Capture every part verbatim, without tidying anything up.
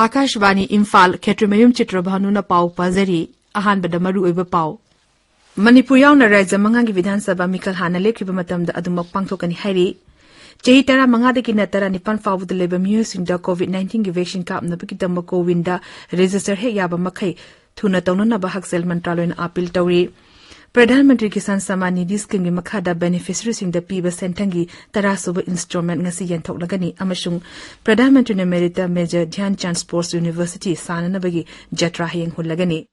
ꯑꯥꯀꯥꯁꯕꯥꯅꯤ ꯏꯝꯐꯥꯜ, ꯈꯦꯇ꯭ꯔꯤꯃꯌꯨꯝ ꯆꯤꯇ꯭ꯔꯚꯥꯅꯨꯅ ꯄꯥꯎ ꯄꯥꯖꯔꯤ꯫ ꯑꯍꯥꯟꯕꯗ ꯃꯔꯨꯑꯣꯏꯕ ꯄꯥꯎ꯫ ꯃꯅꯤꯄꯨꯔ ꯌꯥꯎꯅ ꯔꯥꯖ꯭ꯌ ꯃꯉꯥꯒꯤ ꯕꯤꯙꯥꯟ ꯁꯚꯥ ꯃꯤꯈꯜ ꯍꯥꯟꯅ ꯂꯦꯞꯈꯤꯕ ꯃꯇꯝꯗ ꯑꯗꯨꯃꯛ ꯄꯥꯡꯊꯣꯛꯀꯅꯤ ꯍꯥꯏꯔꯤ꯫ ꯆꯍꯤ ꯇꯔꯥꯃꯉꯥꯗꯒꯤꯅ ꯇꯔꯥꯅꯤꯄꯥꯟ ꯐꯥꯎꯕꯗ ꯂꯩꯕ ꯃꯤꯑꯣꯏꯁꯤꯡꯗ COVID nineteenꯒꯤ vaccine ꯀꯥꯞꯅꯕꯒꯤꯗꯃꯛ CoWINꯗ register ꯍꯦꯛ ꯌꯥꯕ ꯃꯈꯩ ꯊꯨꯅ ꯇꯧꯅꯅꯕ ꯍꯛꯁꯦꯜ ꯃꯟꯇ꯭ꯔꯥꯂꯣꯏꯅ appeal ꯇꯧꯔꯤ꯫ ꯄ꯭ꯔꯙꯥꯟ ꯃꯟꯇ꯭ꯔꯤ ꯀꯤꯁꯥꯟ ꯁꯝꯃꯥꯟ ꯅꯤꯙꯤ schemeꯒꯤ ꯃꯈꯥꯗ beneficiaryꯁꯤꯡꯗ ꯄꯤꯕ ꯁꯦꯟꯊꯪꯒꯤ ꯇꯔꯥꯁꯨꯕ installment ꯉꯁꯤ ꯌꯦꯟꯊꯣꯛꯂꯒꯅꯤ ꯑꯃꯁꯨꯡ Pradhan Mantri ꯅꯃꯦꯔꯤꯇ Major ꯙ꯭ꯌꯥꯟ Chand Sports University ꯁꯥꯅꯅꯕꯒꯤ ꯖꯇ꯭ꯔꯥ ꯍꯌꯦꯡ ꯍꯨꯜꯂꯒꯅꯤ꯫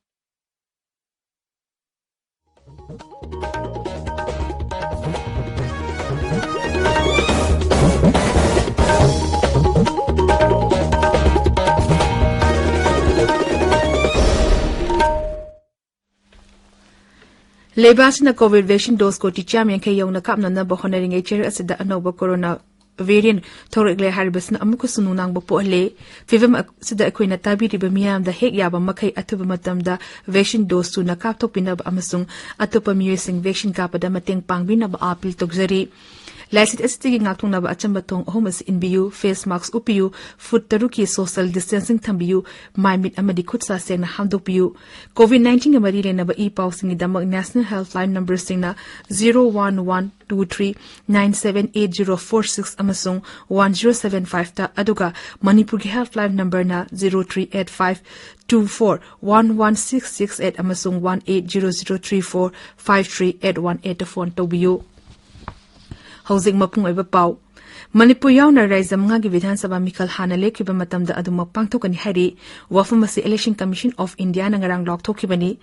ꯂꯩꯕꯥꯛ ꯑꯁꯤꯅ COVID vaccine dose ꯀꯣꯇꯤ ꯆꯥꯝꯃ ꯌꯥꯡꯈꯩ ꯌꯧꯅ ꯀꯥꯞꯅꯅꯕ ꯍꯣꯠꯅꯔꯤꯉꯩ, ꯆꯩꯔꯛ ꯑꯁꯤꯗ ꯑꯅꯧꯕ corona variant ꯊꯣꯔꯛꯂꯦ ꯍꯥꯏꯔꯤꯕꯁꯤꯅ ꯑꯃꯨꯛꯀꯁꯨ ꯅꯨꯡꯅꯥꯡꯕ ꯄꯣꯛꯍꯜꯂꯦ꯫ ꯐꯤꯚꯝ ꯑꯁꯤꯗ ꯑꯩꯈꯣꯏꯅ ꯇꯥꯕꯤꯔꯤꯕ ꯃꯤꯌꯥꯝꯗ ꯍꯦꯛ ꯌꯥꯕ ꯃꯈꯩ ꯑꯊꯨꯕ ꯃꯇꯝꯗ vaccine dose ꯁꯨꯅ ꯀꯥꯞꯊꯣꯛꯄꯤꯅꯕ ꯑꯃꯁꯨꯡ ꯑꯇꯣꯞꯄ ꯃꯤꯑꯣꯏꯁꯤꯡ vaccine ꯀꯥꯞꯄꯗ ꯃꯇꯦꯡ ꯄꯥꯡꯕꯤꯅꯕ appeal ꯇꯧꯖꯔꯤ꯫ ꯂꯥꯏꯆꯠ ꯑꯁꯤꯗꯒꯤ ꯉꯥꯛꯊꯣꯛꯅꯕ ꯑꯆꯝꯕ ꯊꯣꯡ ꯑꯍꯨꯝ ꯑꯁꯤ ꯏꯟꯕꯤꯌꯨ: face mask ꯎꯞꯄꯤꯌꯨ, foot ꯇꯔꯨꯛꯀꯤ social distancing ꯊꯝꯕꯤꯌꯨ, ꯃꯥꯏ ꯃꯤꯠ ꯑꯃꯗꯤ ꯈꯨꯠ ꯁꯥ ꯁꯦꯡꯅ ꯍꯥꯝꯗꯣꯛꯄꯤꯌꯨ꯫ COVID nineteenꯒ ꯃꯔꯤ ꯂꯩꯅꯕ E ꯄꯥꯎꯁꯤꯡꯒꯤꯗꯃꯛ National Helpline numberꯁꯤꯡꯅ zero one one two three nine seven eight zero four six ꯑꯃꯁꯨꯡ one zero seven fiveꯇ, ꯑꯗꯨꯒ ꯃꯅꯤꯄꯨꯔꯒꯤ helpline numberꯅ zero three eight five two four one one six six eight ꯑꯃꯁꯨꯡ one eight zero zero three four five three eight one eightꯇ phone ꯇꯧꯕꯤꯌꯨ꯫ ꯍꯧꯖꯤꯛ ꯃꯄꯨꯡ ꯑꯣꯏꯕ ꯄꯥꯎ꯫ ꯃꯅꯤꯄꯨꯔ ꯌꯥꯎꯅ ꯔꯥꯖ꯭ꯌ ꯃꯉꯥꯒꯤ ꯕꯤꯙꯥꯟ ꯁꯚꯥ ꯃꯤꯈꯜ ꯍꯥꯟꯅ ꯂꯦꯞꯈꯤꯕ ꯃꯇꯝꯗ ꯑꯗꯨꯃꯛ ꯄꯥꯡꯊꯣꯛꯀꯅꯤ ꯍꯥꯏꯔꯤ꯫ ꯋꯥꯐꯝ ꯑꯁꯤ Election Commission of Indiaꯅ ꯉꯔꯥꯡ ꯂꯥꯎꯊꯣꯛꯈꯤꯕꯅꯤ꯫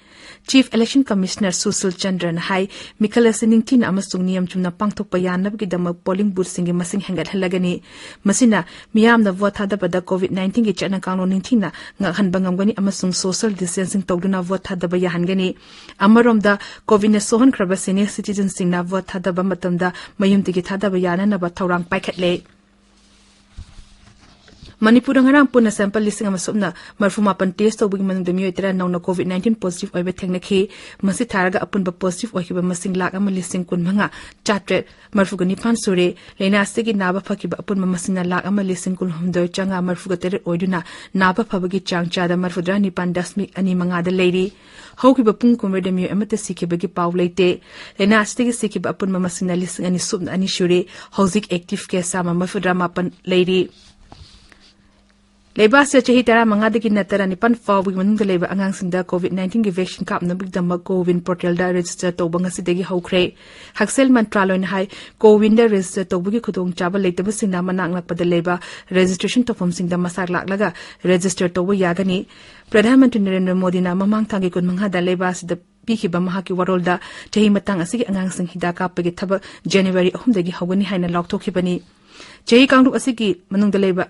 Chief Election Commissioner ꯁꯨꯁꯤꯜ ꯆꯟꯗ꯭ꯔꯅ ꯍꯥꯏ, ꯃꯤꯈꯜ ꯑꯁꯤ ꯅꯤꯡꯊꯤꯅ ꯑꯃꯁꯨꯡ ꯅꯤꯌꯝ ꯆꯨꯝꯅ ꯄꯥꯡꯊꯣꯛꯄ ꯌꯥꯅꯕꯒꯤꯗꯃꯛ polling boothꯁꯤꯡꯒꯤ ꯃꯁꯤꯡ ꯍꯦꯟꯒꯠꯍꯜꯂꯒꯅꯤ꯫ ꯃꯁꯤꯅ ꯃꯤꯌꯥꯝꯅ vote ꯊꯥꯗꯕꯗ COVID nineteenꯒꯤ ꯆꯠꯅ ꯀꯥꯡꯂꯣꯟ ꯅꯤꯡꯊꯤꯅ ꯉꯥꯛꯍꯟꯕ ꯉꯝꯒꯅꯤ ꯑꯃꯁꯨꯡ social distancing ꯇꯧꯗꯨꯅ vote ꯊꯥꯗꯕ ꯌꯥꯍꯟꯒꯅꯤ꯫ ꯑꯃꯔꯣꯝꯗ, COVIDꯅ ꯁꯣꯛꯍꯟꯈ꯭ꯔꯕ senior citizenꯁꯤꯡꯅ vote ꯊꯥꯗꯕ ꯃꯇꯝꯗ ꯃꯌꯨꯝꯗꯒꯤ ꯊꯥꯗꯕ ꯌꯥꯅꯅꯕ ꯊꯧꯔꯥꯡ ꯄꯥꯏꯈꯠꯂꯦ꯫ ꯃꯅꯤꯄꯨꯔꯗ ꯉꯔꯥꯡ ꯄꯨꯟꯅ sample ꯂꯤꯁꯤꯡ ꯑꯃ ꯁꯨꯞꯅ ꯃꯔꯤꯐꯨ ꯃꯥꯄꯟ test ꯇꯧꯕꯒꯤ ꯃꯅꯨꯡꯗ ꯃꯤꯑꯣꯏ ꯇꯔꯥ ꯅꯧꯅ COVID nineteen positive ꯑꯣꯏꯕ ꯊꯦꯡꯅꯈꯤ꯫ ꯃꯁꯤ ꯊꯥꯔꯒ ꯑꯄꯨꯟꯕ positive ꯑꯣꯏꯈꯤꯕ ꯃꯁꯤꯡ ꯂꯥꯈ ꯑꯃ ꯂꯤꯁꯤꯡ ꯀꯨꯟ ꯃꯉꯥ ꯆꯥꯇ꯭ꯔꯦꯠ ꯃꯔꯤꯐꯨꯒ ꯅꯤꯄꯥꯟ ꯁꯨꯔꯦ꯫ ꯂꯥꯏꯅꯥ ꯑꯁꯤꯒꯤ ꯅꯥꯕ ꯐꯈꯤꯕ ꯑꯄꯨꯟꯕ ꯃꯁꯤꯡꯅ ꯂꯥꯈ ꯑꯃ ꯂꯤꯁꯤꯡ ꯀꯨꯟꯍꯨꯝꯗꯣꯏ ꯆꯥꯝꯃꯉꯥ ꯃꯔꯤꯐꯨꯒ ꯇꯔꯦꯠ ꯑꯣꯏꯗꯨꯅ ꯅꯥꯕ ꯐꯕꯒꯤ ꯆꯥꯡ ꯆꯥꯗ ꯃꯔꯤꯐꯨꯇꯔꯥ ꯅꯤꯄꯥꯟ ꯗꯁꯃꯤꯛ ꯑꯅꯤ ꯃꯉꯥꯗ ꯂꯩꯔꯤ꯫ ꯍꯧꯈꯤꯕ ꯄꯨꯡ ꯀꯨꯟꯃꯔꯤꯗ ꯃꯤꯑꯣꯏ ꯑꯃꯠꯇ ꯁꯤꯈꯤꯕꯒꯤ ꯄꯥꯎ ꯂꯩꯇꯦ꯫ ꯂꯥꯏꯅꯥ ꯑꯁꯤꯗꯒꯤ ꯁꯤꯈꯤꯕ ꯑꯄꯨꯟꯕ ꯃꯁꯤꯡꯅ ꯂꯤꯁꯤꯡ ꯑꯅꯤ ꯁꯨꯞꯅ ꯑꯅꯤ ꯁꯨꯔꯦ꯫ ꯍꯧꯖꯤꯛ active case ꯆꯥꯝꯃ ꯃꯔꯤꯐꯨꯇꯔꯥ ꯃꯥꯄꯟ ꯂꯩꯔꯤ꯫ ꯂꯩꯕꯥꯛ ꯑꯁꯤꯗ ꯆꯍꯤ ꯇꯔꯥꯃꯉꯥꯗꯒꯤꯅ ꯇꯔꯥꯅꯤꯄꯥꯟ ꯐꯥꯎꯕꯒꯤ ꯃꯅꯨꯡꯗ ꯂꯩꯕ ꯑꯉꯥꯡꯁꯤꯡꯗ COVID nineteen ꯒꯤ vaccine ꯀꯥꯞꯅꯕꯒꯤꯗꯃꯛ CoWIN portal ꯗ register ꯇꯧꯕ ꯉꯁꯤꯗꯒꯤ ꯍꯧꯈ꯭ꯔꯦ꯫ ꯍꯛꯁꯦꯜ ꯃꯟꯇ꯭ꯔꯥꯂꯣꯏꯅ ꯍꯥꯏ, CoWIN ꯗ register ꯇꯧꯕꯒꯤ ꯈꯨꯗꯣꯡꯆꯥꯕ ꯂꯩꯇꯕꯁꯤꯡꯅ ꯃꯅꯥꯛ ꯅꯛꯄꯗ ꯂꯩꯕ registration ꯇꯧꯐꯝꯁꯤꯡꯗ ꯃꯁꯥ ꯂꯥꯛꯂꯒ register ꯇꯧꯕ ꯌꯥꯒꯅꯤ꯫ ꯄ꯭ꯔꯙꯥꯟ ꯃꯟꯇ꯭ꯔꯤ ꯅꯔꯦꯟꯗ꯭ꯔ ꯃꯣꯗꯤꯅ ꯃꯃꯥꯡ ꯊꯥꯒꯤ ꯀꯨꯟꯃꯉꯥꯗ ꯂꯩꯕꯥꯛ ꯑꯁꯤꯗ ꯄꯤꯈꯤꯕ ꯃꯍꯥꯛꯀꯤ ꯋꯥꯔꯣꯜꯗ ꯆꯍꯤ ꯃꯇꯥꯡ ꯑꯁꯤꯒꯤ ꯑꯉꯥꯡꯁꯤꯡ ꯍꯤꯗꯥꯛ ꯀꯥꯞꯄꯒꯤ ꯊꯕꯛ January ꯑꯍꯨꯝꯗꯒꯤ ꯍꯧꯒꯅꯤ ꯍꯥꯏꯅ ꯂꯥꯎꯊꯣꯛꯈꯤꯕꯅꯤ꯫ ꯆꯍꯤ ꯀꯥꯡꯂꯨꯞ ꯑꯁꯤꯒꯤ ꯃꯅꯨꯡꯗ ꯂꯩꯕ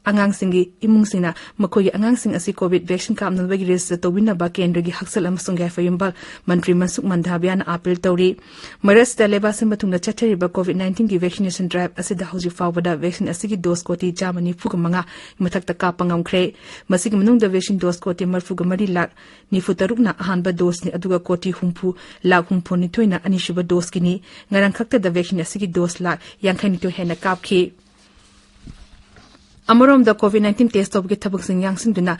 ꯑꯉꯥꯡꯁꯤꯡꯒꯤ ꯏꯃꯨꯡꯁꯤꯡꯅ ꯃꯈꯣꯏꯒꯤ ꯑꯉꯥꯡꯁꯤꯡ ꯑꯁꯤ COVID vaccine ꯀꯥꯞꯅꯕꯒꯤ register ꯇꯧꯕꯤꯅꯕ ꯀꯦꯟꯗ꯭ꯔꯒꯤ ꯍꯛꯁꯦꯜ ꯑꯃꯁꯨꯡ ꯌꯥꯏꯐ ꯌꯨꯝꯕꯥꯜ ꯃꯟꯇ꯭ꯔꯤ ꯃꯟꯁꯨꯈ ꯃꯟꯗꯥꯚꯤꯌꯥꯅ appeal ꯇꯧꯔꯤ꯫ ꯃꯔꯛ ꯑꯁꯤꯗ ꯂꯩꯕꯥꯛ ꯁꯤꯟꯕ ꯊꯨꯡꯅ ꯆꯠꯊꯔꯤꯕ COVID nineteen ꯒꯤ vaccination drive ꯑꯁꯤꯗ ꯍꯧꯖꯤꯛ ꯐꯥꯎꯕꯗ vaccine ꯑꯁꯤꯒꯤ dose ꯀꯣꯇꯤ ꯆꯥꯝꯃ ꯅꯤꯐꯨꯒ ꯃꯉꯥ ꯃꯊꯛꯇ ꯀꯥꯞꯄ ꯉꯝꯈ꯭ꯔꯦ꯫ ꯃꯁꯤꯒꯤ ꯃꯅꯨꯡꯗ vaccine dose ꯀꯣꯇꯤ ꯃꯔꯤꯐꯨꯒ ꯃꯔꯤ ꯂꯥꯈ ꯅꯤꯐꯨ ꯇꯔꯨꯛꯅ ꯑꯍꯥꯟꯕ dose ꯅꯤ, ꯑꯗꯨꯒ ꯀꯣꯇꯤ ꯍꯨꯝꯐꯨ ꯂꯥꯈ ꯍꯨꯝꯐꯨ ꯅꯤꯊꯣꯏꯅ ꯑꯅꯤꯁꯨꯕ dose ꯀꯤꯅꯤ꯫ ꯉꯔꯥꯡ ꯈꯛꯇꯗ vaccine ꯑꯁꯤꯒꯤ dose ꯂꯥꯈ ꯌꯥꯡꯈꯩ ꯅꯤꯊꯣꯏ ꯍꯦꯟꯅ ꯀꯥꯞꯈꯤ꯫ ꯑꯃꯔꯣꯝꯗ COVID nineteen test ꯇꯧꯕꯒꯤ ꯊꯕꯛꯁꯤꯡ ꯌꯥꯡꯁꯤꯟꯗꯨꯅ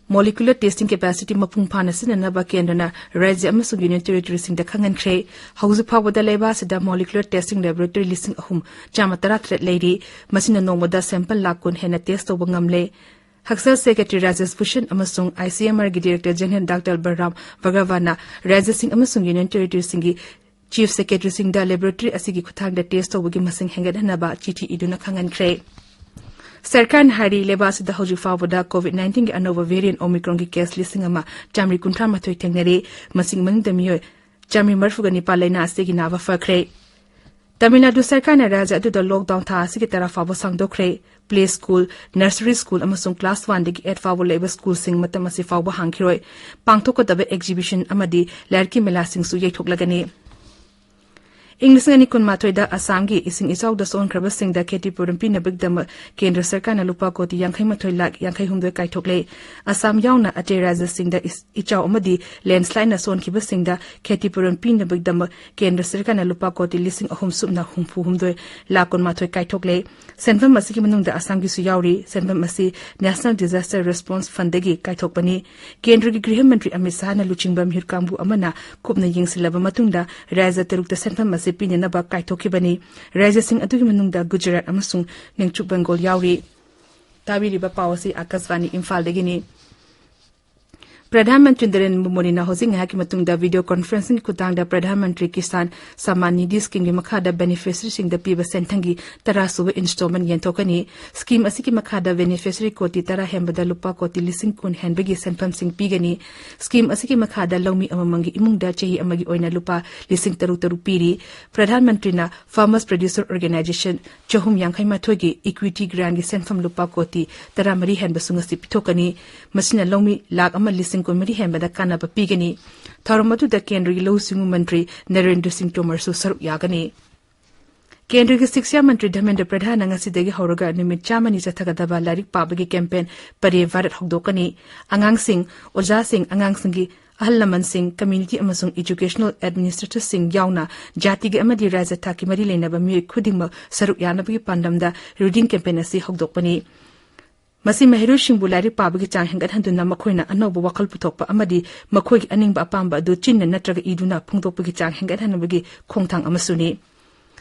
molecular testing capacity ꯃꯄꯨꯡ ꯐꯥꯅ ꯁꯤꯖꯤꯟꯅꯅꯕ ꯀꯦꯟꯗ꯭ꯔꯅ ꯔꯥꯖ꯭ꯌ ꯑꯃꯁꯨꯡ union territory ꯁꯤꯡꯗ ꯈꯪꯍꯟꯈ꯭ꯔꯦ꯫ ꯍꯧꯖꯤꯛ ꯐꯥꯎꯕꯗ ꯂꯩꯕꯥꯛ ꯑꯁꯤꯗ molecular testing laboratory ꯂꯤꯁꯤꯡ ꯑꯍꯨꯝ ꯆꯥꯝꯃ ꯇꯔꯥꯇꯔꯦꯠ ꯂꯩꯔꯤ꯫ ꯃꯁꯤꯅ ꯅꯣꯡꯃꯗ sample ꯂꯥꯈ ꯀꯨꯟ ꯍꯦꯟꯅ test ꯇꯧꯕ ꯉꯝꯂꯦ꯫ ꯍꯛꯁꯦꯜ secretary ꯔꯥꯖꯦꯁ ꯚꯨꯁꯟ ꯑꯃꯁꯨꯡ ICMR ꯒꯤ director general ꯗꯥꯛꯇꯔ ꯕꯂꯔꯥꯝ ꯚꯒꯋꯥꯟꯅ ꯔꯥꯖ꯭ꯌꯁꯤꯡ ꯑꯃꯁꯨꯡ union territory ꯁꯤꯡꯒꯤ chief secretary ꯁꯤꯡꯗ laboratory ꯑꯁꯤꯒꯤ ꯈꯨꯠꯊꯥꯡꯗ test ꯇꯧꯕꯒꯤ ꯃꯁꯤꯡ ꯍꯦꯟꯒꯠꯍꯟꯅꯕ ꯆꯤꯊꯤ ꯏꯗꯨꯅ ꯈꯪꯍꯟꯈ꯭ꯔꯦ꯫ ꯁꯔꯀꯥꯔꯅ ꯍꯥꯏꯔꯤ, ꯂꯩꯕꯥꯛ ꯑꯁꯤꯗ ꯍꯧꯖꯤꯛ ꯐꯥꯎꯕꯗ COVID nineteen ꯒꯤ ꯑꯅꯧꯕ variant Omicron ꯒꯤ case ꯂꯤꯁꯤꯡ ꯑꯃ ꯆꯥꯃꯔꯤ ꯀꯨꯟꯊ꯭ꯔꯥ ꯃꯥꯊꯣꯏ ꯊꯦꯡꯅꯔꯦ꯫ ꯃꯁꯤꯒꯤ ꯃꯅꯨꯡꯗ ꯃꯤꯑꯣꯏ ꯆꯥꯃꯔꯤ ꯃꯔꯤꯐꯨꯒ ꯅꯤꯄꯥꯟ ꯂꯥꯏꯅꯥ ꯑꯁꯤꯗꯒꯤ ꯅꯥꯕ ꯐꯈ꯭ꯔꯦ꯫ ꯇꯥꯃꯤꯜ ꯅꯥꯗꯨ ꯁꯔꯀꯥꯔꯅ ꯔꯥꯖ꯭ꯌ ꯑꯗꯨꯗ lockdown ꯊꯥ ꯑꯁꯤꯒꯤ ꯇꯔꯥ ꯐꯥꯎꯕ ꯁꯥꯡꯗꯣꯛꯈ꯭ꯔꯦ꯫ Play school, nursery school ꯑꯃꯁꯨꯡ class one ꯗꯒꯤ eight ꯐꯥꯎꯕ ꯂꯩꯕ school ꯁꯤꯡ ꯃꯇꯝ ꯑꯁꯤ ꯐꯥꯎꯕ ꯍꯥꯡꯈꯤꯔꯣꯏ꯫ ꯄꯥꯡꯊꯣꯛꯀꯗꯕ exhibition ꯑꯃꯗꯤ ꯂꯥꯏꯔꯤꯛꯀꯤ ꯃꯦꯂꯥꯁꯤꯡꯁꯨ ꯌꯩꯊꯣꯛꯂꯒꯅꯤ꯫ ꯏꯪ ꯂꯤꯁꯤꯡ ꯑꯅꯤ ꯀꯨꯟꯃꯥꯊꯣꯏꯗ ꯑꯁꯥꯝꯒꯤ ꯏꯁꯤꯡ ꯏꯆꯥꯎꯗ ꯁꯣꯛꯍꯟꯈ꯭ꯔꯕꯁꯤꯡꯗ ꯈꯦꯇꯤꯄꯨꯔꯝ ꯄꯤꯅꯕꯒꯤꯗꯃꯛ ꯀꯦꯟꯗ꯭ꯔ ꯁꯔꯀꯥꯔꯅ ꯂꯨꯄꯥ ꯀꯣꯇꯤ ꯌꯥꯡꯈꯩ ꯃꯥꯊꯣꯏ ꯂꯥꯈ ꯌꯥꯡꯈꯩ ꯍꯨꯝꯗꯣꯏ ꯀꯥꯏꯊꯣꯛꯂꯦ꯫ ꯑꯁꯥꯝ ꯌꯥꯎꯅ ꯑꯇꯩ ꯔꯥꯖ꯭ꯌꯁꯤꯡꯗ ꯏꯁ-, ꯏꯆꯥꯎ ꯑꯃꯗꯤ ꯂꯦꯟꯁ꯭ꯂꯥꯏꯗꯅ ꯁꯣꯛꯍꯟꯈꯤꯕꯁꯤꯡꯗ ꯈꯦꯇꯤꯄꯨꯔꯝ ꯄꯤꯅꯕꯒꯤꯗꯃꯛ ꯀꯦꯟꯗ꯭ꯔ ꯁꯔꯀꯥꯔꯅ ꯂꯨꯄꯥ ꯀꯣꯇꯤ ꯂꯤꯁꯤꯡ ꯑꯍꯨꯝ ꯁꯨꯞꯅ ꯍꯨꯝꯐꯨ ꯍꯨꯝꯗꯣꯏ ꯂꯥꯈ ꯀꯨꯟꯃꯥꯊꯣꯏ ꯀꯥꯏꯊꯣꯛꯂꯦ꯫ ꯁꯦꯟꯐꯝ ꯑꯁꯤꯒꯤ ꯃꯅꯨꯡꯗ ꯑꯁꯥꯝꯒꯤꯁꯨ ꯌꯥꯎꯔꯤ꯫ ꯁꯦꯟꯐꯝ ꯑꯁꯤ National Disaster Response Fundꯗꯒꯤ ꯀꯥꯏꯊꯣꯛꯄꯅꯤ꯫ ꯀꯦꯟꯗ꯭ꯔꯒꯤ ꯒ꯭ꯔꯤꯍ ꯃꯟꯇ꯭ꯔꯤ ꯑꯃꯤꯠ ꯁꯥꯍꯅ ꯂꯨꯆꯤꯡꯕ ꯃꯤꯍꯨꯠ ꯀꯥꯡꯕꯨ ꯑꯃꯅ ꯀꯨꯞꯅ ꯌꯦꯡꯁꯤꯜꯂꯕ ꯃꯇꯨꯡꯗ ꯔꯥꯖ꯭ꯌ ꯇꯔꯨꯛꯇ ꯁꯦꯟꯐꯝ ꯑꯁꯤ ꯄꯤꯅꯅꯕ ꯀꯥꯏꯊꯣꯛꯈꯤꯕꯅꯤ꯫ ꯔꯥꯖ꯭ꯌꯁꯤꯡ ꯑꯗꯨꯒꯤ ꯃꯅꯨꯡꯗ ꯒꯨꯖꯔꯥꯠ ꯑꯃꯁꯨꯡ ꯅꯤꯡꯆꯨꯞ ꯕꯦꯡꯒꯣꯜ ꯌꯥꯎꯔꯤ꯫ ꯇꯥꯕꯤꯔꯤꯕ ꯄꯥꯎ ꯑꯁꯤ ꯑꯀꯥꯁꯕꯥꯅꯤ ꯏꯝꯐꯥꯜꯗꯒꯤꯅꯤ꯫ ꯄ꯭ꯔꯙꯥꯟ ꯃꯟꯇ꯭ꯔꯤ ꯅꯔꯦꯟꯗ꯭ꯔ ꯃꯣꯗꯤꯅ ꯍꯧꯖꯤꯛ ꯉꯥꯏꯍꯥꯛꯀꯤ ꯃꯇꯨꯡꯗ ꯚꯤꯗꯤꯑꯣ ꯀꯣꯟꯐꯔꯦꯟꯁꯤꯡꯒꯤ ꯈꯨꯠꯊꯥꯡꯗ ꯄ꯭ꯔꯙꯥꯟ ꯃꯟꯇ꯭ꯔꯤ ꯀꯤꯁꯥꯟ ꯁꯝꯃꯥꯟ ꯅꯤꯙꯤ ꯁ꯭ꯀꯤꯝꯒꯤ ꯃꯈꯥꯗ ꯕꯦꯅꯤꯐꯤꯁꯔꯤꯁꯤꯡꯗ ꯄꯤꯕ ꯁꯦꯟꯊꯪꯒꯤ ꯇꯔꯥ ꯁꯨꯕ ꯏꯟꯁꯇꯣꯜꯃꯦꯟ ꯌꯦꯟꯊꯣꯛꯀꯅꯤ꯫ ꯁ꯭ꯀꯤꯝ ꯑꯁꯤꯒꯤ ꯃꯈꯥꯗ ꯕꯦꯅꯤꯐꯤꯁꯔꯤ ꯀꯣꯇꯤ ꯇꯔꯥ ꯍꯦꯟꯕꯗ ꯂꯨꯄꯥ ꯀꯣꯇꯤ ꯂꯤꯁꯤꯡ ꯀꯨꯟ ꯍꯦꯟꯕꯒꯤ ꯁꯦꯟꯐꯝꯁꯤꯡ ꯄꯤꯒꯅꯤ꯫ ꯁ꯭ꯀꯤꯝ ꯑꯁꯤꯒꯤ ꯃꯈꯥꯗ ꯂꯧꯃꯤ ꯑꯃꯃꯝꯒꯤ ꯏꯃꯨꯡꯗ ꯆꯍꯤ ꯑꯃꯒꯤ ꯑꯣꯏꯅ ꯂꯨꯄꯥ ꯂꯤꯁꯤꯡ ꯇꯔꯨꯛ ꯇꯔꯨꯛ ꯄꯤꯔꯤ꯫ ꯄ꯭ꯔꯙꯥꯟ ꯃꯟꯇ꯭ꯔꯤꯅ Farmers Producer Organisation ꯆꯍꯨꯝ ꯌꯥꯡꯈꯩ ꯃꯥꯊꯣꯏꯒꯤ ꯏꯀ꯭ꯋꯤꯇꯤ ꯒ꯭ꯔꯥꯟꯒꯤ ꯁꯦꯟꯐꯝ ꯂꯨꯄꯥ ꯀꯣꯇꯤ ꯇꯔꯥ ꯃꯔꯤ ꯍꯦꯟꯕꯁꯨ ꯉꯁꯤ ꯄꯤꯊꯣꯛꯀꯅꯤ꯫ ꯃꯁꯤꯅ ꯂꯧꯃꯤ ꯂꯥꯈ ꯑꯃ ꯂꯤꯁꯤꯡ ꯀꯨꯟ ꯃꯔꯤ ꯍꯦꯟꯕꯗ ꯀꯥꯟꯅꯕ ꯄꯤꯒꯅꯤ꯫ ꯊꯧꯔꯝ ꯑꯗꯨꯗ ꯀꯦꯟꯗ꯭ꯔꯒꯤ ꯂꯧꯎ ꯁꯤꯡꯎ ꯃꯟꯇ꯭ꯔꯤ ꯅꯔꯦꯟꯗ꯭ꯔ ꯁꯤꯡ ꯇꯣꯃꯔꯁꯨ ꯁꯔꯨꯛ ꯌꯥꯒꯅꯤ꯫ ꯀꯦꯟꯗ꯭ꯔꯒꯤ ꯁꯤꯛꯁ꯭ꯌꯥ ꯃꯟꯇ꯭ꯔꯤ ꯙꯔꯃꯦꯟꯗ꯭ꯔ ꯄ꯭ꯔꯙꯥꯟꯅ ꯉꯁꯤꯗꯒꯤ ꯍꯧꯔꯒ ꯅꯨꯃꯤꯠ ꯆꯥꯝꯃꯅꯤ ꯆꯠꯊꯒꯗꯕ ꯂꯥꯏꯔꯤꯛ ꯄꯥꯕꯒꯤ ꯀꯦꯝꯄꯦꯟ ꯄꯔꯦ ꯚꯥꯔꯠ ꯍꯧꯗꯣꯛꯀꯅꯤ꯫ ꯑꯉꯥꯡꯁꯤꯡ, ꯑꯣꯖꯥꯁꯤꯡ, ꯑꯉꯥꯡꯁꯤꯡꯒꯤ ꯑꯍꯜ ꯂꯃꯟꯁꯤꯡ, ꯀꯝꯃ꯭ꯌꯨꯅꯤꯇꯤ ꯑꯃꯁꯨꯡ ꯏꯖꯨꯀꯦꯁꯅꯦꯜ ꯑꯦꯗꯃꯤꯅꯤꯁꯇ꯭ꯔꯦꯇꯔꯁꯤꯡ ꯌꯥꯎꯅ ꯖꯥꯇꯤꯒꯤ ꯑꯃꯗꯤ ꯔꯥꯖ꯭ꯌ ꯊꯥꯛꯀꯤ ꯃꯔꯤ ꯂꯩꯅꯕ ꯃꯤꯑꯣꯏ ꯈꯨꯗꯤꯡꯃꯛ ꯁꯔꯨꯛ ꯌꯥꯅꯕꯒꯤ ꯄꯥꯟꯗꯝꯗ ꯔꯤꯗꯤꯡ ꯀꯦꯝꯄꯦꯟ ꯑꯁꯤ ꯍꯧꯗꯣꯛꯄꯅꯤ꯫ ꯃꯁꯤ ꯃꯍꯩꯔꯣꯏꯁꯤꯡꯕꯨ ꯂꯥꯏꯔꯤꯛ ꯄꯥꯕꯒꯤ ꯆꯥꯡ ꯍꯦꯟꯒꯠꯍꯟꯗꯨꯅ ꯃꯈꯣꯏꯅ ꯑꯅꯧꯕ ꯋꯥꯈꯜ ꯄꯨꯊꯣꯛꯄ ꯑꯃꯗꯤ ꯃꯈꯣꯏꯒꯤ ꯑꯅꯤꯡꯕ ꯑꯄꯥꯝꯕ ꯑꯗꯨ ꯆꯤꯟꯅ ꯅꯠꯇ꯭ꯔꯒ ꯏꯗꯨꯅ ꯐꯣꯡꯗꯣꯛꯄꯒꯤ ꯆꯥꯡ ꯍꯦꯟꯒꯠꯍꯟꯅꯕꯒꯤ ꯈꯣꯡꯊꯥꯡ ꯑꯃꯁꯨꯅꯤ꯫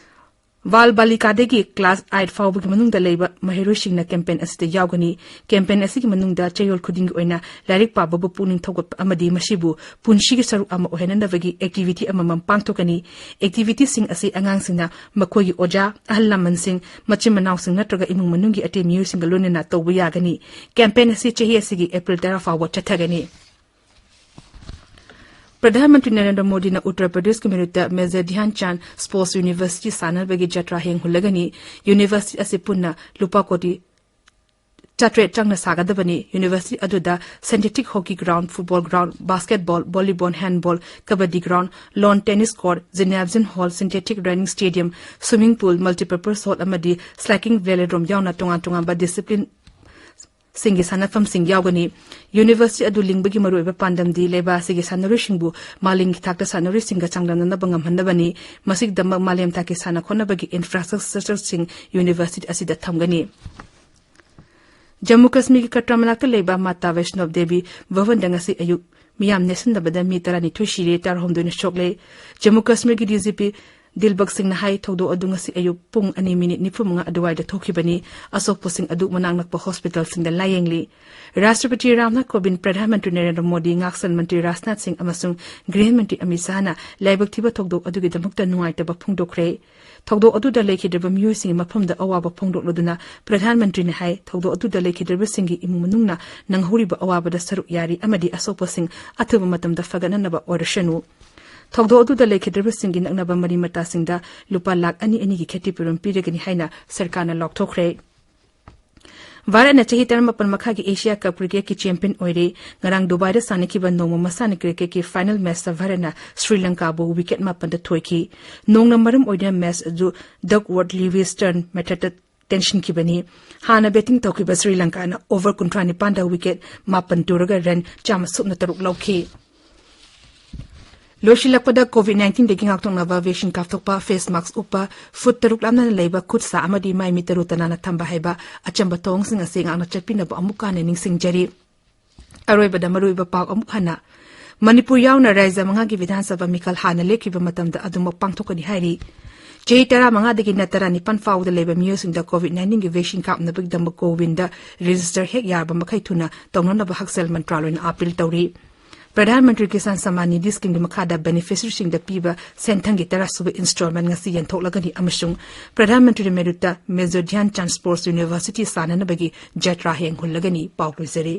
ꯕꯥꯜ ꯕꯥꯂꯤꯀꯥꯗꯒꯤ ꯀ꯭ꯂꯥꯁ ꯑꯥꯏꯠ ꯐꯥꯎꯕꯒꯤ ꯃꯅꯨꯡꯗ ꯂꯩꯕ ꯃꯍꯩꯔꯣꯏꯁꯤꯡꯅ ꯀꯦꯝꯄꯦꯟ ꯑꯁꯤꯗ ꯌꯥꯎꯒꯅꯤ꯫ ꯀꯦꯝꯄꯦꯟ ꯑꯁꯤꯒꯤ ꯃꯅꯨꯡꯗ ꯆꯌꯣꯜ ꯈꯨꯗꯤꯡꯒꯤ ꯑꯣꯏꯅ ꯂꯥꯏꯔꯤꯛ ꯄꯥꯕꯕꯨ ꯄꯨꯛꯅꯤꯡ ꯊꯧꯒꯠꯄ ꯑꯃꯗꯤ ꯃꯁꯤꯕꯨ ꯄꯨꯟꯁꯤꯒꯤ ꯁꯔꯨꯛ ꯑꯃ ꯑꯣꯏꯍꯟꯅꯅꯕꯒꯤ ꯑꯦꯛꯇꯤꯚꯤꯇꯤ ꯑꯃꯃꯝ ꯄꯥꯡꯊꯣꯛꯀꯅꯤ꯫ ꯑꯦꯛꯇꯤꯚꯤꯇꯤꯁꯤꯡ ꯑꯁꯤ ꯑꯉꯥꯡꯁꯤꯡꯅ ꯃꯈꯣꯏꯒꯤ ꯑꯣꯖꯥ, ꯑꯍꯜ ꯂꯃꯟꯁꯤꯡ, ꯃꯆꯤꯟ ꯃꯅꯥꯎꯁꯤꯡ ꯅꯠꯇ꯭ꯔꯒ ꯏꯃꯨꯡ ꯃꯅꯨꯡꯒꯤ ꯑꯇꯩ ꯃꯤꯑꯣꯏꯁꯤꯡꯒ ꯂꯣꯏꯅꯅ ꯇꯧꯕ ꯌꯥꯒꯅꯤ꯫ ꯀꯦꯝꯄꯦꯟ ꯑꯁꯤ ꯆꯍꯤ ꯑꯁꯤꯒꯤ ꯑꯦꯄ꯭ꯔꯤꯜ ꯇꯔꯥ ꯐꯥꯎꯕ ꯆꯠꯊꯒꯅꯤ꯫ ꯄ꯭ꯔꯙꯥꯟ ꯃꯟꯇ꯭ꯔꯤ ꯅꯔꯦꯟꯗ꯭ꯔ ꯃꯣꯗꯤꯅ ꯎꯠꯇꯔ ꯄ꯭ꯔꯗꯦꯁꯀꯤ ꯃꯤꯔꯨꯠꯇ ꯃꯦꯖꯔ ꯙ꯭ꯌꯥꯟ ꯆꯥꯟꯗ ꯁ꯭ꯄꯣꯔꯠꯁ ꯌꯨꯅꯤꯚꯔꯁꯤꯇꯤ ꯁꯥꯟꯅꯕꯒꯤ ꯖꯇ꯭ꯔꯥ ꯍꯦꯡ ꯍꯨꯜꯂꯒꯅꯤ꯫ ꯌꯨꯅꯤꯚꯔꯁꯤꯇꯤ ꯑꯁꯤ ꯄꯨꯟꯅ ꯂꯨꯄꯥ ꯀꯣꯇꯤ ꯆꯥꯇ꯭ꯔꯦꯠ ꯆꯪꯅ ꯁꯥꯒꯗꯕꯅꯤ꯫ University ꯑꯗꯨꯗ synthetic hockey ground, football ground, basketball, volleyball, handball, kabaddi ground, lawn tennis court, gymnasium hall, synthetic running stadium, swimming pool, multipurpose hall ꯑꯃꯗꯤ slacking velodrome ꯌꯥꯎꯅ ꯇꯣꯉꯥꯟ ꯇꯣꯉꯥꯟꯕ discipline ꯁꯤꯡꯒꯤ ꯁꯥꯟꯅꯐꯝꯁꯤꯡ ꯌꯥꯎꯒꯅꯤ꯫ University ꯑꯗꯨ ꯂꯤꯡꯕꯒꯤ ꯃꯔꯨꯑꯣꯏꯕ ꯄꯥꯟꯗꯝꯗꯤ ꯂꯩꯕꯥꯛ ꯑꯁꯤꯒꯤ ꯁꯥꯟꯅꯔꯣꯏꯁꯤꯡꯕꯨ ꯃꯥꯂꯦꯝꯒꯤ ꯊꯥꯛꯇ ꯁꯥꯟꯅꯔꯣꯏꯁꯤꯡꯒ ꯆꯥꯡꯗꯝꯅꯅꯕ ꯉꯝꯍꯟꯅꯕꯅꯤ꯫ ꯃꯁꯤꯒꯤꯗꯃꯛ ꯃꯥꯂꯦꯝ ꯊꯥꯛꯀꯤ ꯁꯥꯟꯅ ꯈꯣꯠꯅꯕꯒꯤ infrastructureꯁꯤꯡ university ꯑꯁꯤꯗ ꯊꯝꯒꯅꯤ꯫ ꯖꯝꯃꯨ ꯀꯥꯁꯃꯤꯔꯒꯤ ꯀꯇ꯭ꯔꯥ ꯃꯅꯥꯛꯇ ꯂꯩꯕ ꯃꯥꯇꯥ ꯋꯩꯁꯅꯣꯕ ꯗꯦꯕꯤ ꯚꯕꯟꯗ ꯉꯁꯤ ꯑꯌꯨꯛ ꯃꯤꯌꯥꯝ ꯅꯦꯠꯁꯤꯟꯅꯕꯗ ꯃꯤ ꯇꯔꯥꯅꯤꯊꯣꯏ ꯁꯤꯔꯦ, ꯇꯔꯥꯍꯨꯝꯗꯣꯏꯅ ꯁꯣꯛꯂꯦ꯫ ꯖꯝꯃꯨ ꯀꯥꯁꯃꯤꯔꯒꯤ DGP ꯗꯤꯜꯕꯒ ꯁꯤꯡꯅ ꯍꯥꯏ, ꯊꯧꯗꯣꯛ ꯑꯗꯨ ꯉꯁꯤ ꯑꯌꯨꯛ ꯄꯨꯡ ꯑꯅꯤ ꯃꯤꯅꯤꯠ ꯅꯤꯐꯨ ꯃꯉꯥ ꯑꯗꯨꯋꯥꯏꯗ ꯊꯣꯛꯈꯤꯕꯅꯤ꯫ ꯑꯁꯣꯛꯄꯁꯤꯡ ꯑꯗꯨ ꯃꯅꯥꯛ ꯅꯛꯄ hospitalꯁꯤꯡꯗ ꯂꯥꯌꯦꯡꯂꯤ꯫ ꯔꯥꯁꯇ꯭ꯔꯄꯇꯤ ꯔꯥꯝꯅꯥꯊ ꯀꯣꯕꯤꯟꯗ, ꯄ꯭ꯔꯙꯥꯟ ꯃꯟꯇ꯭ꯔꯤ ꯅꯔꯦꯟꯗ꯭ꯔ ꯃꯣꯗꯤ, ꯉꯥꯛꯁꯦꯜ ꯃꯟꯇ꯭ꯔꯤ ꯔꯥꯖꯅꯥꯊ ꯁꯤꯡ ꯑꯃꯁꯨꯡ ꯒ꯭ꯔꯤꯍ ꯃꯟꯇ꯭ꯔꯤ ꯑꯃꯤꯠ ꯁꯥꯍꯅ ꯂꯥꯏꯕꯛ ꯊꯤꯕ ꯊꯧꯗꯣꯛ ꯑꯗꯨꯒꯤꯗꯃꯛꯇ ꯅꯨꯡꯉꯥꯏꯇꯕ ꯐꯣꯡꯗꯣꯛꯈ꯭ꯔꯦ꯫ ꯊꯧꯗꯣꯛ ꯑꯗꯨꯗ ꯂꯩꯈꯤꯗ꯭ꯔꯕ ꯃꯤꯑꯣꯏꯁꯤꯡꯒꯤ ꯃꯐꯝꯗ ꯑꯋꯥꯕ ꯐꯣꯡꯗꯣꯛꯂꯗꯨꯅ ꯄ꯭ꯔꯙꯥꯟ ꯃꯟꯇ꯭ꯔꯤꯅ ꯍꯥꯏ, ꯊꯧꯗꯣꯛ ꯑꯗꯨꯗ ꯂꯩꯈꯤꯗ꯭ꯔꯕꯁꯤꯡꯒꯤ ꯏꯃꯨꯡ ꯃꯅꯨꯡꯅ ꯅꯪꯍꯧꯔꯤꯕ ꯑꯋꯥꯕꯗ ꯁꯔꯨꯛ ꯌꯥꯔꯤ ꯑꯃꯗꯤ ꯑꯁꯣꯛꯄꯁꯤꯡ ꯑꯊꯨꯕ ꯃꯇꯝꯗ ꯐꯒꯠꯅꯅꯕ ꯑꯣꯏꯔꯁꯅꯨ꯫ ꯊꯧꯗꯣꯛ ꯑꯗꯨꯗ ꯂꯩꯈꯤꯗ꯭ꯔꯕꯁꯤꯡꯒꯤ ꯅꯛꯅꯕ ꯃꯔꯤ ꯃꯇꯥꯁꯤꯡꯗ ꯂꯨꯄꯥ ꯂꯥꯈ ꯑꯅꯤ ꯑꯅꯤꯒꯤ ꯈꯦꯇꯤꯄꯨꯔꯝ ꯄꯤꯔꯒꯅꯤ ꯍꯥꯏꯅ ꯁꯔꯀꯥꯔꯅ ꯂꯥꯎꯊꯣꯛꯈ꯭ꯔꯦ꯫ ꯚꯥꯔꯠꯅ ꯆꯍꯤ ꯇꯔꯥꯃꯥꯄꯟ ꯃꯈꯥꯒꯤ ꯑꯦꯁꯤꯌꯥ ꯀꯞ ꯀ꯭ꯔꯤꯀꯦꯠꯀꯤ ꯆꯦꯝꯄꯤꯌꯟ ꯑꯣꯏꯔꯦ꯫ ꯉꯔꯥꯡ ꯗꯨꯕꯥꯏꯗ ꯁꯥꯟꯅꯈꯤꯕ ꯅꯣꯡꯃ ꯃꯁꯥꯟꯅ ꯀ꯭ꯔꯤꯀꯦꯠꯀꯤ ꯐꯥꯏꯅꯦꯜ ꯃꯦꯆꯇ ꯚꯥꯔꯠꯅ ꯁ꯭ꯔꯤꯂꯪꯀꯥꯕꯨ ꯋꯤꯀꯦꯠ ꯃꯥꯄꯟꯗ ꯊꯣꯏꯈꯤ꯫ ꯅꯣꯡꯅ ꯃꯔꯝ ꯑꯣꯏꯗꯨꯅ ꯃꯦꯆ ꯑꯗꯨ ꯗꯛꯋꯔꯊ ꯂꯤꯋꯤꯁ ꯇꯔꯟ ꯃꯦꯊꯗꯇ ꯇꯦꯟꯁꯤꯟꯈꯤꯕꯅꯤ꯫ ꯍꯥꯟꯅ ꯕꯦꯇꯤꯡ ꯇꯧꯈꯤꯕ ꯁ꯭ꯔꯤꯂꯪꯀꯥꯅ ꯑꯣꯚꯔ ꯀꯨꯟꯊ꯭ꯔꯥ ꯅꯤꯄꯥꯟꯗ ꯋꯤꯀꯦꯠ ꯃꯥꯄꯟ ꯇꯨꯔꯒ ꯔꯟ ꯆꯥꯝꯃ ꯁꯨꯞꯅ ꯇꯔꯨꯛ ꯂꯧꯈꯤ꯫ ꯂꯣꯏꯁꯤꯜꯂꯛꯄꯗ COVID nineteenꯗꯒꯤ ꯉꯥꯛꯊꯣꯛꯅꯕ ꯚꯦꯛꯁꯤꯟ ꯀꯥꯞꯊꯣꯛꯄ, face mask ꯎꯞꯄ, ꯐꯨꯠ ꯇꯔꯨꯛ ꯂꯥꯞꯅꯅ ꯂꯩꯕ, ꯈꯨꯠ ꯁꯥ ꯑꯃꯗꯤ ꯃꯥꯏ ꯃꯤꯠ ꯇꯔꯨ ꯇꯅꯥꯟꯅ ꯊꯝꯕ ꯍꯥꯏꯕ ꯑꯆꯝꯕ ꯊꯧꯑꯣꯡꯁꯤꯡ ꯑꯁꯤ ꯉꯥꯛꯅ ꯆꯠꯄꯤꯅꯕ ꯑꯃꯨꯛꯀ ꯍꯟꯅ ꯅꯤꯡꯁꯤꯡꯖꯔꯤ꯫ ꯑꯔꯣꯏꯕꯗ ꯃꯔꯨꯑꯣꯏꯕ ꯄꯥꯎ ꯑꯃꯨꯛ ꯍꯟꯅ꯫ ꯃꯅꯤꯄꯨꯔ ꯌꯥꯎꯅ ꯔꯥꯖ꯭ꯌ ꯃꯉꯥꯒꯤ ꯕꯤꯙꯥꯟ ꯁꯚꯥ ꯃꯤꯈꯜ ꯍꯥꯟꯅ ꯂꯦꯞꯈꯤꯕ ꯃꯇꯝꯗ ꯑꯗꯨꯃꯛ ꯄꯥꯡꯊꯣꯛꯀꯅꯤ ꯍꯥꯏꯔꯤ꯫ ꯆꯍꯤ ꯇꯔꯥꯃꯉꯥꯗꯒꯤꯅ ꯇꯔꯥꯅꯤꯄꯥꯟ ꯐꯥꯎꯕꯗ ꯂꯩꯕ ꯃꯤꯑꯣꯏꯁꯤꯡꯗ COVID nineteenꯒꯤ ꯚꯦꯛꯁꯤꯟ ꯀꯥꯞꯅꯕꯒꯤꯗꯃꯛ CoWINꯗ register ꯍꯦꯛ ꯌꯥꯔꯕ ꯃꯈꯩ ꯊꯨꯅ ꯇꯧꯅꯅꯕ ꯍꯛꯁꯦꯜ ꯃꯟꯇ꯭ꯔꯥꯂꯣꯏꯅ ꯑꯥꯄꯤꯜ ꯇꯧꯔꯤ꯫ ꯄ꯭ꯔꯙꯥꯟ ꯃꯟꯇ꯭ꯔꯤ ꯀꯤꯁꯥꯟ ꯁꯝꯃꯥꯟ ꯅꯤꯙꯤ ꯁ꯭ꯀꯤꯝꯒꯤ ꯃꯈꯥꯗ ꯕꯦꯅꯤꯐꯤꯁꯔꯤꯁꯤꯡꯗ ꯄꯤꯕ ꯁꯦꯟꯊꯪꯒꯤ ꯇꯔꯥꯁꯨꯕ ꯏꯟꯁꯇꯣꯜꯃꯦꯟ ꯉꯁꯤ ꯌꯦꯟꯊꯣꯛꯂꯒꯅꯤ ꯑꯃꯁꯨꯡ Pradhan Mantri ꯃꯦꯔꯨꯠꯇ major ꯙ꯭ꯌꯥꯟ Chand sports university ꯁꯥꯟꯅꯅꯕꯒꯤ ꯖꯇ꯭ꯔꯥ ꯍꯌꯦꯡ ꯍꯨꯜꯂꯒꯅꯤ꯫ ꯄꯥꯎ ꯂꯣꯏꯖꯔꯦ꯫